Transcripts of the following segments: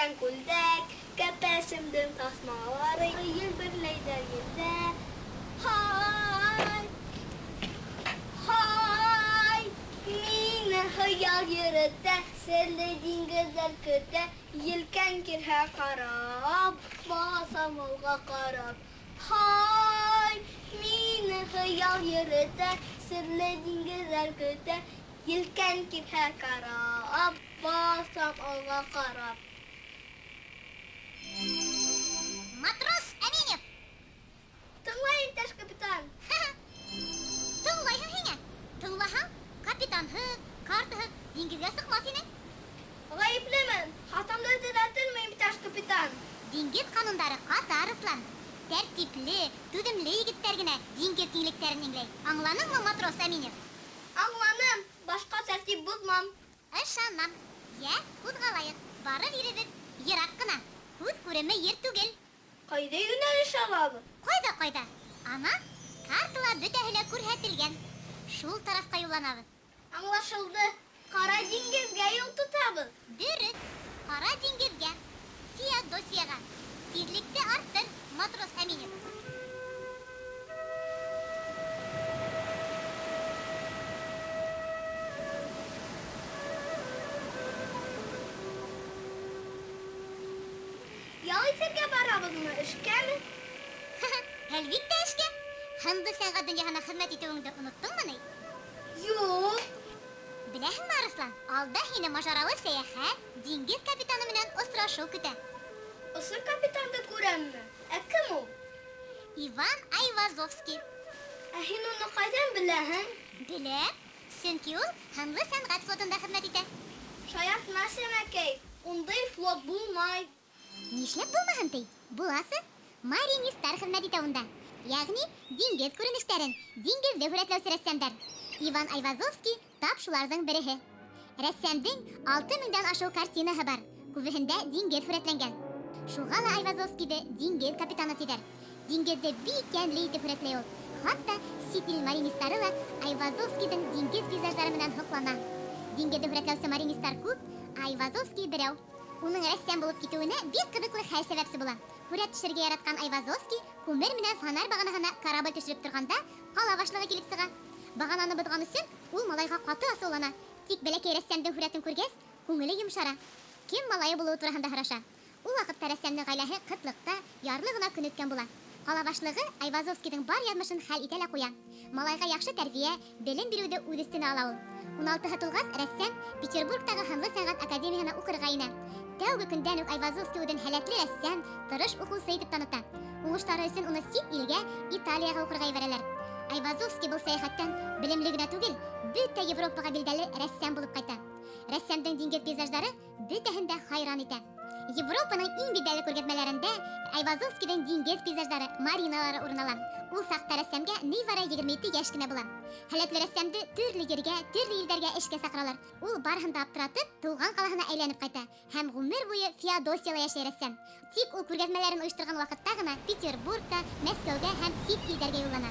Кигән күлдәк, кәпәсемдең таҫмалары елберләйҙәр елдә. Һай! Һай! Мине хыял йөрөтә, серле диңгеҙҙәр көтә. Елкән килһә карап, баҫам алға ҡарап. Һай! Мине хыял йөрөтә, серле диңгеҙҙәр көтә. Елкән килһә карап, баҫам алға ҡарап. Матрос Әминев! Тыңлай, иптәш капитан! Тыңлайһың һиңә! Тыңлаһаң, капитанһыҙ, картаһыҙ диңгеҙгә сыҡмаҫ инең. Ғәйеплемен, хатамды төҙәтермен, иптәш капитан. Диңгеҙ ҡанундары ҡаты, Арыҫлан. Тәртипле, түҙемле егеттәр генә диңгеҙ киңлектәрен иңләй. Аңланыңмы, матрос Әминев? Аңланым, башҡа тәртип боҙмам. Ышанам. Йә, ҡуҙғалайыҡ. Барыр еребеҙ йыраҡ ҡына. Күҙ күреме ер түгел. Ҡайҙа йүнәлеш алабыҙ? Ҡайҙа-ҡайҙа? Ана, картала бөтәһе лә күрһәтелгән. Шул тарафҡа юлланабыҙ. Аңлашылды. Ҡара диңгеҙгә юл тотабыҙ. Дөрөҫ, Ҡара диңгеҙгә. Феодосияға. Тиҙлекте арттыр, матрос Әминев. Ял итергә барабыҙмы, эшкәме? Әлбиттә, эшкә. Һынлы сәнғәт донъяһына хеҙмәт итеүеңде оноттоңмо ни? Юҡ. Беләһеңме, Арыҫлан, алда һине мажаралы сәйәхәт, диңгеҙ капитаны менән осрашыу көтә. Ошо капитанды күрәмме? Ә кем ул? Иван Айвазовский. Ә һин уны ҡайҙан беләһең? Беләм, сөнки ул һынлы сәнғәт флотында хеҙмәт итә. Шаяртма, Сәмәкәй, ундай флот булмай. Нишләп булмаһын ти? Буласы. Маринистар хеҙмәт итә унда. Йәғни диңгеҙ күренештәрен, диңгеҙҙе һүрәтләүсе рәссамдар. Иван Айвазовский тап шуларҙың береһе. Рәссамдың 6000-дән ашыу картинаһы бар. Күбеһендә диңгеҙ һүрәтләнгән. Шуға ла Айвазовскийҙы диңгеҙ капитаны тиҙәр. Диңгеҙҙе бик йәнле итеп һүрәтләй ул. Хатта сит ил маринистары ла Айвазовскийҙың диңгеҙ пейзаждары менән һоҡлана. Диңгеҙҙе һүрәтләүсе маринистар күп, Айвазовский берәү. Уның рәссам булып китеүенә бик ҡыҙыҡлы хәл сәбәпсе була. Һүрәт төшөрөргә яратҡан Айвазовский күмер менән фонарь бағанаһына корабль төшөрөп торғанда ҡала башлығы килеп сыға. Бағананы боҙған өсөн ул малайға ҡаты асыулана. Тик бәләкәй рәссамдың һүрәтен күргәс, күңеле йомшара. Кем малайы булыуы тураһында һораша. Ул ваҡытта рәссамдың ғаиләһе ҡытлыҡта, ярлы ғына көн иткән була. Ҡала башлығы Айвазовскийҙың бар яҙмышын хәл итә лә ҡуя. Малайға яҡшы тәрбиә, белем биреүҙе үҙ өҫтөнә ала ул. 16-һы тулғас, рәссам Петербургтағы һынлы сәнғәт академияһына уҡырға инә. Тәүге көндән үк Айвазовский үҙен һәләтле рәссам, тырыш уҡыусы итеп таныта. Уңыштары өсөн уны сит илгә, Италияға уҡырға ебәрәләр. Айвазовский был сәйәхәттән белемле генә түгел, бөтә Европаға билдәле рәссам булып ҡайта. Рәссамдың диңгеҙ пейзаждары бөтәһен дә хайран итә. Европаның иң билдәле күргәҙмәләрендә Айвазовскийҙың диңгеҙ пейзаждары, мариналары урын ала. Ул саҡта рәссамгә ни бары 22 йәш кенә була. Һәләтле рәссамды төрлө ергә, төрлө илдәргә эшкә саҡыралар. Ул барыһын да аптыратып, тыуған ҡалаһына әйләнеп ҡайта һәм ғүмер буйы Феодосияла йәшәй рәссам. Тик ул күргәҙмәләрен ойошторған ваҡытта ғына Петербургка, Мәскәүгә һәм сит илдәргә юллана.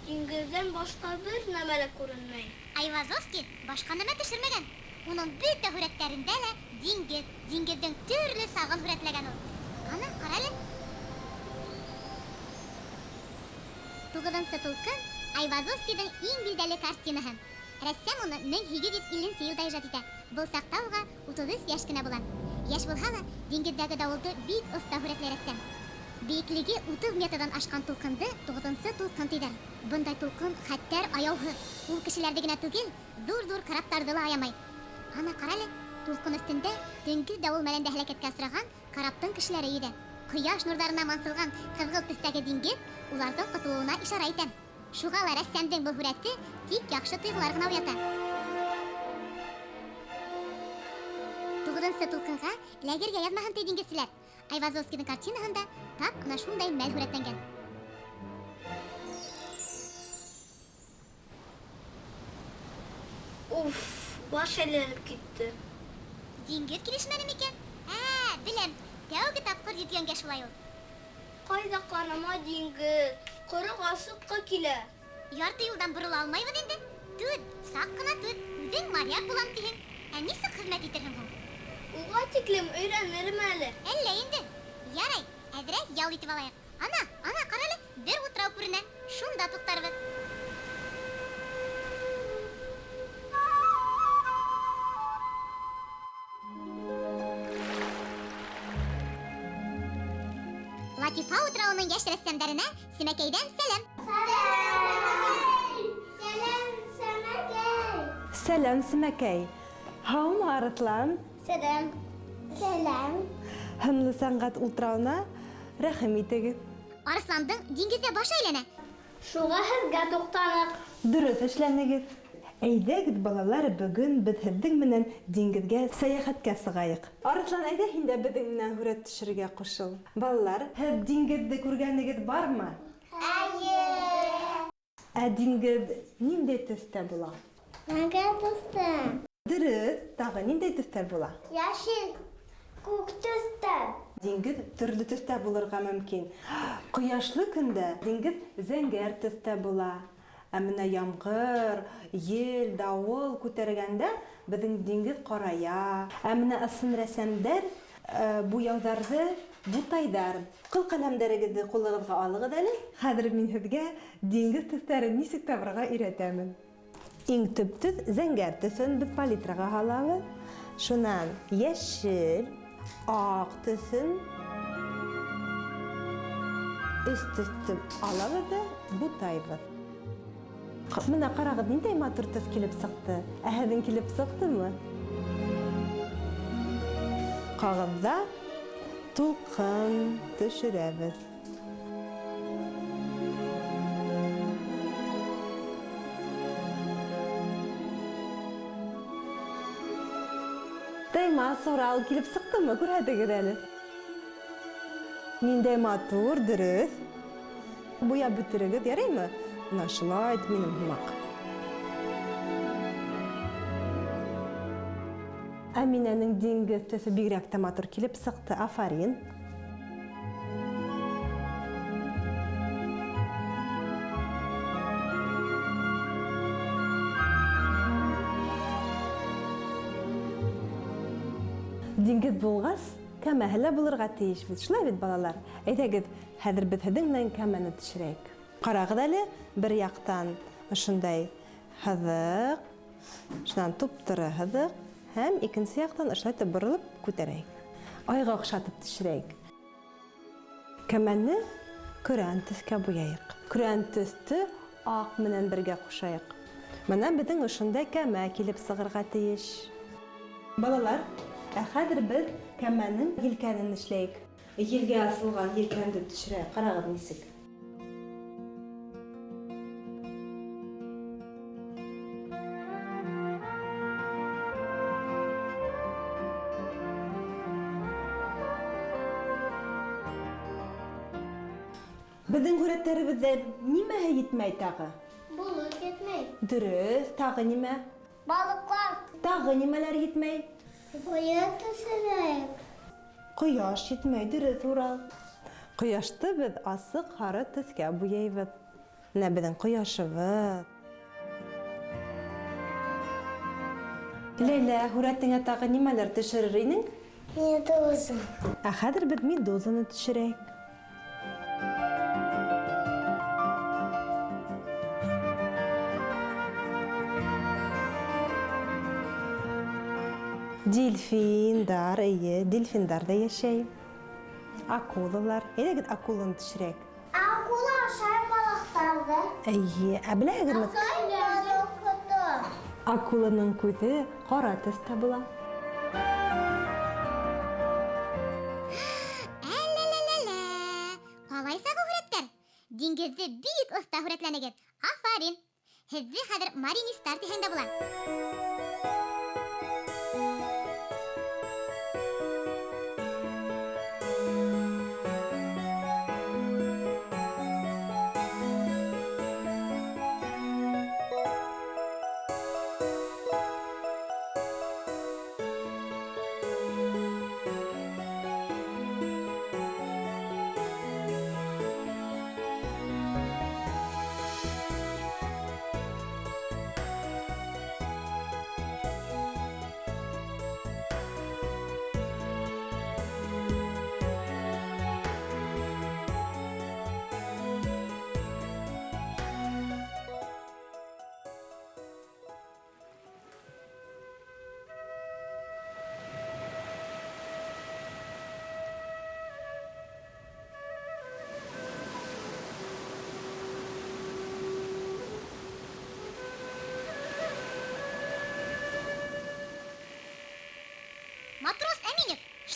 Диңгеҙҙән башҡа бер нәмә лә күренмәй. Айвазовский башҡа нәмә төшөрмәгән. Уның бөтә һүрәттәрендә лә диңгеҙ, диңгеҙҙең төрлө сағын һүрәтләгән ул. Ана, ҡара әле. 9-нсы тулҡын Айвазовскийҙың иң билдәле картинаһы. Рәссам уны 1850 йылда ижад итә. Был саҡта уға 33 йәш кенә була. Йәш булһа ла, диңгеҙҙәге дауылды бик оҫта һүрәтләй рәссам. Бейеклеге 30 метрҙан ашҡан тулҡынды 9-нсы тулҡын тиҙәр. Бындай тулҡын хәтәр аяуһыҙ. Ул кешеләрҙе генә түгел, ҙур-ҙур караптарҙы ла аямай. Ана, ҡара әле, тулҡын өҫтөндә төнгө дауыл мәлендә һәләкәткә осраған караптың кешеләре йөҙә. Ҡояш нурҙарына мансылған ҡыҙғылт төҫтәге диңгеҙ уларҙың ҡотолоуына ишара итә. Шуға ла рәссамдың был һүрәте тик яҡшы тойғолар ғына уята. 9-нсы тулҡынға эләгергә яҙмаһын ти диңгеҙселәр. Айвазовскийҙың картинаһында тап ана шундай мәл һүрәтләнгән. Уф, баш әйләнеп китте. Диңгеҙ килешмәне микән? Ә, беләм, тәүге тапҡыр йөҙгәнгә шулай ул. Ҡайҙа ҡарама диңгеҙ, ҡороҡ асыҡҡа килә. Ярты юлдан борола алмайбыҙ инде. Түҙ, саҡ ҡына түҙ. Үҙең моряк булам тиһең. Ә нисек хеҙмәт итерһең һуң? Уға тиклем өйрәнермен әле. Әллә инде. Ярай, әҙерәк ял итеп алайыҡ. Ана, ана, ҡара әле, бер утрау күренә. Шунда туҡтарбыҙ. Латифа утрауының йәш рәссамдарына Сәмәкәйҙән сәләм. Сәләм, Сәмәкәй. Сәләм, Сәмәкәй. Һаумы, Арыҫлан? Сәләм. Сәләм. Һынлы сәнғәт утрауына рәхим итегеҙ. Арыҫландың диңгеҙҙә башы әйләнә. Шуға һеҙгә туҡтаныҡ. Дөрөҫ эшләнегеҙ. Әйҙәгеҙ, балалар, бөгөн беҙ һеҙҙең менән диңгеҙгә сәйәхәткә сығайыҡ. Арыҫлан, әйҙә һин дә беҙҙең менән һүрәт төшөрөргә ҡушыл. Балалар, һеҙ диңгеҙҙе күргәнегеҙ бармы? Эйе. Ә диңгеҙ ниндәй төҫтә була? Зәңгәр төҫтә. Дөрөҫ, тағы ниндәй төҫтәр була? Йәшел, күк төҫтә. Диңгеҙ төрлө төҫтә булырға мөмкин. Ҡояшлы көндә диңгеҙ зәңгәр төҫтә була. Ә менә ямғыр, ел, дауыл күтәргәндә беҙҙең диңгеҙ ҡарая. Ә менә ысын рәссамдар буяуҙарҙы бутайҙар. Ҡыл ҡәләмдәрегеҙҙе ҡулығыҙға алығыҙ әле. Хәҙер мин һеҙгә диңгеҙ төҫтәрен нисек табырға өйрәтәмен. Иң төп төҫ зәңгәр төҫөн беҙ палитраға һалабыҙ. Шунан йәшел, аҡ төҫөн, өс төҫтө алабыҙ ҙа бутайбыҙ. Мына ҡарағыҙ, ниндәй матур төҫ килеп сыҡты. Ә һеҙҙең килеп сыҡтымы? Ҡағыҙҙа тулҡын төшөрәбеҙ. Таймас, Урал килеп сыҡтымы? Күрһәтегеҙ әле. Ниндәй матур, дөрөҫ. Буяп бөтөрөгөҙ, яраймы? Мына шулай итеп минең һымаҡ. Әминәнең диңгеҙ төҫө бигерәк тә матур килеп сыҡты. Афарин. Диңгеҙ булғас, кәмәһе лә булырға тейеш бит. Шулай бит, балалар? Әйҙәгеҙ, хәҙер беҙ һеҙҙең менән кәмәне төшөрәйек. Ҡарағыҙ әле, бер яҡтан ошондай һыҙыҡ, шунан туп-тура һыҙыҡ һәм икенсе яҡтан ошолай итеп боролоп күтәрәйек. Айға оҡшатып төшөрәйек. Кәмәне көрән төҫкә буяйыҡ. Көрән төҫтө аҡ менән бергә ҡушайыҡ. Бына беҙҙең ошондай кәмә килеп сығырға тейеш. Балалар, ә хәҙер беҙ кәмәнең елкәнен эшләйек. Елгә асылған елкәнде төшөрәйек. Ҡарағыҙ нисек. Беҙҙең һүрәттәребеҙҙә нимәһе етмәй тағы? Болот етмәй. Дөрөҫ, тағы нимә? Балыҡлар. Тағы нимәләр етмәй? Ҡояш төшөрәйек. Ҡояш етмәй, дөрөҫ, Урал. Ҡояшты беҙ асыҡ һары төҫкә буяйбыҙ. Менә беҙҙең ҡояшыбыҙ. Ләйлә, һүрәтеңә тағы нимәләр төшөрөр инең? Медуза. Ә хәҙер беҙ медузаны төшөрәйек. Дельфиндар, эйе, дельфиндар ҙа йәшәй. Акулалар. Әйҙәгеҙ, акуланы төшөрәйек. Акула ашай балыҡтарҙы. Эйе, ә беләһегеҙме? Ашай балыҡты. Акуланың күҙе ҡара төҫтә була. Әллә-лә-лә-лә. Ҡалай сағыу һүрәттәр. Диңгеҙҙе бик оҫта һүрәтләнегеҙ. Афарин. Һеҙҙе хәҙер маринистар тиһәң дә була.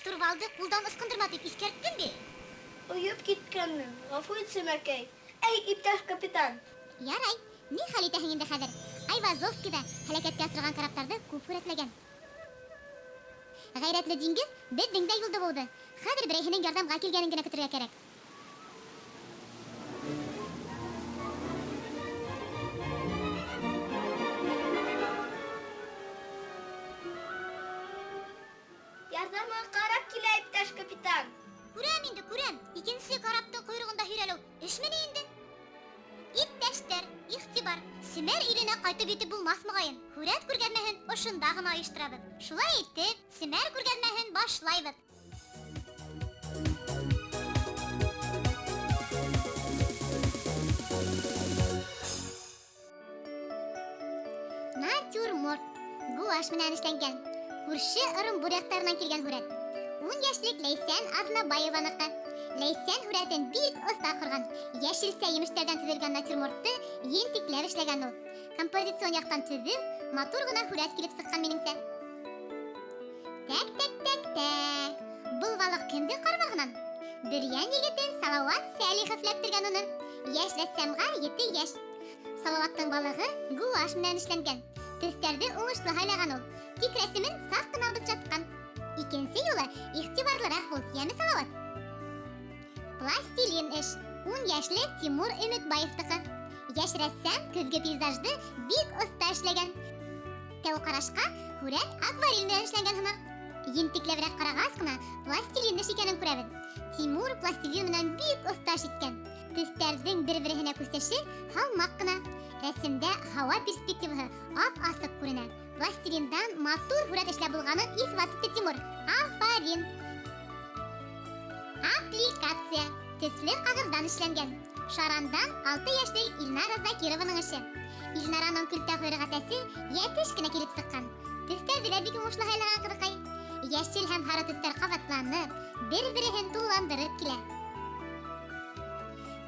Штурвалды ҡулдан ысҡындырма тип иҫкәрттем бит. Ойоп киткәнмен. Ғәфү ит, Семәркәй. Әй, иптәш капитан. Ярай, ни хәл итәһең инде хәҙер? Айвазовский ҙа һәләкәткә осраған караптарҙы күп һүрәтләгән. Ғәйрәтле диңгеҙ беҙҙең дә юлды быуҙы. Хәҙер берәйһенең ярҙамға килгәнен генә көтөргә кәрәк. Ярҙамға карап килә, иптәш капитан. Күрәм инде, күрәм. Икенсе караптың ҡойроғонда һөйрәлеү эшме ни инде? Иптәштәр, иғтибар! Семәр иленә ҡайтып етеп булмаҫ моғайын. Һүрәт күргәҙмәһен ошонда ғына ойошторабыҙ. Шулай итеп, Семәр күргәҙмәһен башлайбыҙ. Натюрморт гуашь менән эшләнгән. Күрше Ырымбур яҡтарынан килгән һүрәт. 10 йәшлек Ләйсән Аҙнабаеваныҡы. Ләйсән һүрәтен бик оҫта ҡорған. Йәшелсә емештәрҙән төҙөлгән натюрмортты ентекләп эшләгән ул. Композицион яҡтан төҙөк, матур ғына һүрәт килеп сыҡҡан минеңсә. Тәк, тәк, тәк, тәк. Был балыҡ кемдең ҡармағынан? Бөрйән егете Салауат Сәлихов эләктергән уны. Йәш рәссамға 7 йәш. Салауаттың балығы гуашь менән эшләнгән. Төҫтәрҙе уңышлы һайлаған ул. Тик рәсемен саҡ ҡына бысратҡан. Икенсе юлы иғтибарлыраҡ бул, йәме, Салауат? Пластилин эш. 10 йәшлек Тимур Өмөтбаевтыҡы. Йәш рәссам көҙгө пейзажды бик оҫта эшләгән. Тәү ҡарашҡа һүрәт акварель менән эшләнгән һымаҡ. Ентекләберәк ҡарағас ҡына пластилин эш икәнен күрәбеҙ. Тимур пластилин менән бик оҫта эш иткән. Төҫтәрҙең бер-береһенә күсеше һалмаҡ ҡына. Рәсемдә һауа перспективаһы ап-асыҡ күренә. Пластилиндан матур һүрәт эшләп булғанын иҫбат итте Тимур. Афарин! Аппликация. Төҫлө ҡағыҙҙан эшләнгән. Шарандан 6 йәшлек Илнара Закированың эше. Илнараның көлтә ҡойроҡ әтәсе йәтеш кенә килеп сыҡҡан. Төҫтәрҙе лә бик уңышлы һайлаған ҡыҙыҡай. Йәшел һәм һары төҫтәр ҡабатланып, бер-береһен тулыландырып килә.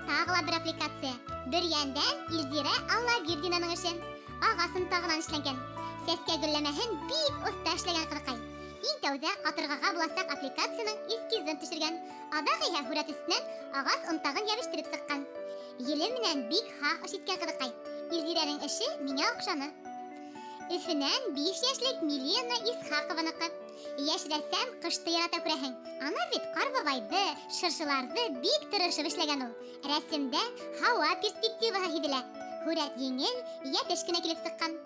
Тағы ла бер аппликация. Бөрйәндән Илзирә Аллабирҙинаның эше. Ағас онтағынан эшләнгән. Сәскә гөлләмәһен бик оҫта эшләгән ҡыҙыҡай. Иң тәүҙә ҡатырғаға буласаҡ аппликацияның эскизын төшөргән. Аҙаҡ иһә һүрәт өҫтөнән ағас онтағын йәбештереп сыҡҡан. Еле менән бик һаҡ эш иткән ҡыҙыҡай. Илзирәнең эше миңә оҡшаны. Өфөнән 5 йәшлек Милена Исхаҡованыҡы. Йәш рәссам ҡышты ярата күрәһең. Ана бит ҡар бабайҙы, шыршыларҙы бик тырышып эшләгән ул. Рәсемдә һауа перспективаһы һиҙелә. Һүрәт еңел, йәтеш кенә килеп сыҡҡан.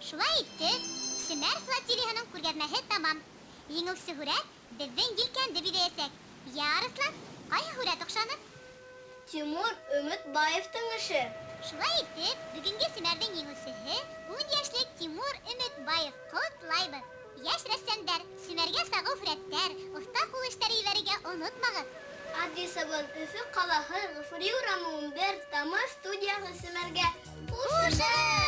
Шулай итеп, Семәр флотилияһының күргәҙмәһе тамам. Еңеүсе һүрәт беҙҙең елкәнде биҙәйәсәк. Йә, Арыҫлан, ҡайһы һүрәт оҡшаны? Тимур Өмөтбаевтың эше. Шулай итеп, бөгөнгө Семәрҙең еңеүсеһе 10 йәшлек Тимур Өмөтбаев. Ҡотлайбыҙ! Йәш рәссамдар, Семәргә сағыу һүрәттәр, оҫта ҡул эштәре ебәрергә онотмағыҙ. Адресыбыҙ Өфө ҡалаһы, Ғафури урамы 11, Тамыр студияһы Семәргә. Хушығыҙ!